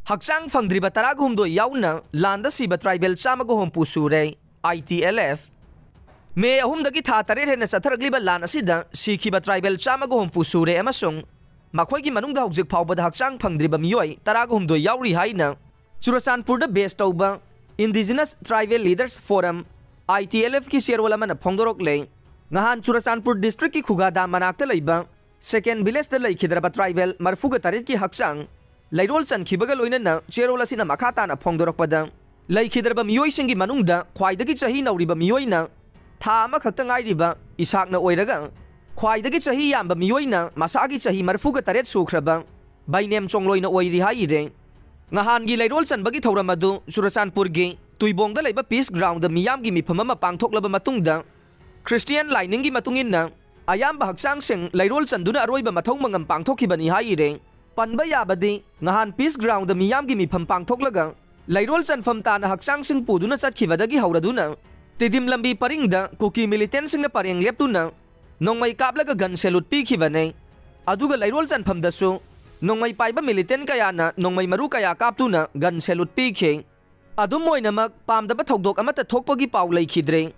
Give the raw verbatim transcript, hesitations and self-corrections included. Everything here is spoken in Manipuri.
ꯍꯛꯆꯥꯡ ꯐꯪꯗ꯭ꯔꯤꯕ ꯇꯔꯥꯒ ꯍꯨꯝꯗꯣꯏ ꯌꯥꯎꯅ ꯂꯥꯟꯗ ꯁꯤꯕ ꯇ꯭ꯔꯥꯏꯕꯦꯜ ꯆꯥꯝꯃꯒ ꯍꯨꯝꯐꯨ ꯁꯨꯔꯦ꯫ ꯑꯥꯏ ꯇꯤ ꯑꯦꯜ ꯑꯦꯐ꯫ ꯃꯦ ꯑꯍꯨꯝꯗꯒꯤ ꯊꯥ ꯇꯔꯦꯠ ꯍꯦꯟꯅ ꯆꯠꯊꯔꯛꯂꯤꯕ ꯂꯥꯟ ꯑꯁꯤꯗ ꯁꯤꯈꯤꯕ ꯇ꯭ꯔꯥꯏꯕꯦꯜ ꯆꯥꯝꯃꯒ ꯍꯨꯝꯐꯨ ꯁꯨꯔꯦ ꯑꯃꯁꯨꯡ ꯃꯈꯣꯏꯒꯤ ꯃꯅꯨꯡꯗ ꯍꯧꯖꯤꯛ ꯐꯥꯎꯕꯗ ꯍꯛꯆꯥꯡ ꯐꯪꯗ꯭ꯔꯤꯕ ꯃꯤꯑꯣꯏ ꯇꯔꯥꯒ ꯍꯨꯝꯗꯣꯏ ꯌꯥꯎꯔꯤ ꯍꯥꯏꯅ ꯆꯨꯔꯆꯥꯟꯄꯨꯔꯗ ꯕꯦꯁ ꯇꯧꯕ Indigenous Tribal Leaders Forum, I T L F ꯀꯤ ꯆꯦꯔꯣꯜ ꯑꯃꯅ ꯐꯣꯡꯗꯣꯔꯛꯂꯦ꯫ ꯉꯍꯥꯟ ꯆꯨꯔꯆꯥꯟꯄꯨꯔ ꯗꯤꯁꯇ꯭ꯔꯤꯛꯀꯤ ꯈꯨꯒꯥꯗꯥ ꯃꯅꯥꯛꯇ ꯂꯩꯕ ꯁꯦꯀꯦꯟ ꯚꯤꯂꯦꯖꯇ ꯂꯩꯈꯤꯗ꯭ꯔꯕ ꯇ꯭ꯔꯥꯏꯕꯦꯜ ꯃꯔꯤꯐꯨꯒ ꯇꯔꯦꯠꯀꯤ ꯍꯛꯆꯥꯡ ꯂꯩꯔꯣꯜ ꯆꯟꯈꯤꯕꯒ ꯂꯣꯏꯅꯅ ꯆꯦꯔꯣꯜ ꯑꯁꯤꯅ ꯃꯈꯥ ꯇꯥꯅ ꯐꯣꯡꯗꯣꯔꯛꯄꯗ, ꯂꯩꯈꯤꯗ꯭ꯔꯕ ꯃꯤꯑꯣꯏꯁꯤꯡꯒꯤ ꯃꯅꯨꯡꯗ ꯈ꯭ꯋꯥꯏꯗꯒꯤ ꯆꯍꯤ ꯅꯧꯔꯤꯕ ꯃꯤꯑꯣꯏꯅ ꯊꯥ ꯑꯃꯈꯛꯇ ꯉꯥꯏꯔꯤꯕ ꯏꯁꯥꯛꯅ ꯑꯣꯏꯔꯒ, ꯈ꯭ꯋꯥꯏꯗꯒꯤ ꯆꯍꯤ ꯌꯥꯝꯕ ꯃꯤꯑꯣꯏꯅ ꯃꯁꯥꯒꯤ ꯆꯍꯤ ꯃꯔꯤꯐꯨꯒ ꯇꯔꯦꯠ ꯁꯨꯈ꯭ꯔꯕ ꯕꯥꯏꯅꯦꯝ ꯆꯣꯡꯂꯣꯏꯅ ꯑꯣꯏꯔꯤ ꯍꯥꯏꯔꯦ꯫ ꯉꯍꯥꯟꯒꯤ ꯂꯩꯔꯣꯜ ꯆꯟꯕꯒꯤ ꯊꯧꯔꯝ ꯑꯗꯨ ꯆꯨꯔꯆꯥꯟꯄꯨꯔꯒꯤ ꯇꯨꯏꯕꯣꯡꯗ ꯂꯩꯕ ꯄꯤꯁ ꯒ꯭ꯔꯥꯎꯟꯗ ꯃꯤꯌꯥꯝꯒꯤ ꯃꯤꯐꯝ ꯑꯃ ꯄꯥꯡꯊꯣꯛꯂꯕ ꯃꯇꯨꯡꯗ, ꯈ꯭ꯔꯤꯁꯇꯤꯌꯥꯟ ꯂꯥꯏꯅꯤꯡꯒꯤ ꯃꯇꯨꯡ ꯏꯟꯅ ꯑꯌꯥꯝꯕ ꯍꯛꯆꯥꯡꯁꯤꯡ ꯂꯩꯔꯣꯜ ꯆꯟꯗꯨꯅ ꯑꯔꯣꯏꯕ ꯃꯊꯧ ꯃꯉꯝ ꯄꯥꯡꯊꯣꯛꯈꯤꯕꯅꯤ ꯍꯥꯏꯔꯦ꯫ ꯄꯟꯕ ꯌꯥꯕꯗꯤ, ꯉꯍꯥꯟ ꯄꯤꯁ ꯒ꯭ꯔꯥꯎꯟꯗ ꯃꯤꯌꯥꯝꯒꯤ ꯃꯤꯐꯝ ꯄꯥꯡꯊꯣꯛꯂꯒ ꯂꯩꯔꯣꯜ ꯆꯟꯐꯝ ꯇꯥꯅ ꯍꯛꯆꯥꯡꯁꯤꯡ ꯄꯨꯗꯨꯅ ꯆꯠꯈꯤꯕꯗꯒꯤ ꯍꯧꯔꯗꯨꯅ ꯇꯤꯗꯤꯝ ꯂꯝꯕꯤ ꯄꯔꯤꯡꯗ ꯀꯨꯀꯤ ꯃꯤꯂꯤꯇꯦꯟꯁꯤꯡꯅ ꯄꯔꯦꯡ ꯂꯦꯞꯇꯨꯅ ꯅꯣꯡꯃꯩ ꯀꯥꯞꯂꯒ ꯒꯟ ꯁꯦꯂꯨꯠ ꯄꯤꯈꯤꯕꯅꯤ꯫ ꯑꯗꯨꯒ ꯂꯩꯔꯣꯜ ꯆꯟꯐꯝꯗꯁꯨ ꯅꯣꯡꯃꯩ ꯄꯥꯏꯕ ꯃꯤꯂꯤꯇꯦꯟ ꯀꯌꯥꯅ ꯅꯣꯡꯃꯩ ꯃꯔꯨ ꯀꯌꯥ ꯀꯥꯞꯇꯨꯅ ꯒꯟ ꯁꯦꯂꯨꯠ ꯄꯤꯈꯤ꯫ ꯑꯗꯨꯝ ꯑꯣꯏꯅꯃꯛ, ꯄꯥꯝꯗꯕ ꯊꯧꯗꯣꯛ ꯑꯃꯠꯇ ꯊꯣꯛꯄꯒꯤ ꯄꯥꯎ ꯂꯩꯈꯤꯗ꯭ꯔꯦ꯫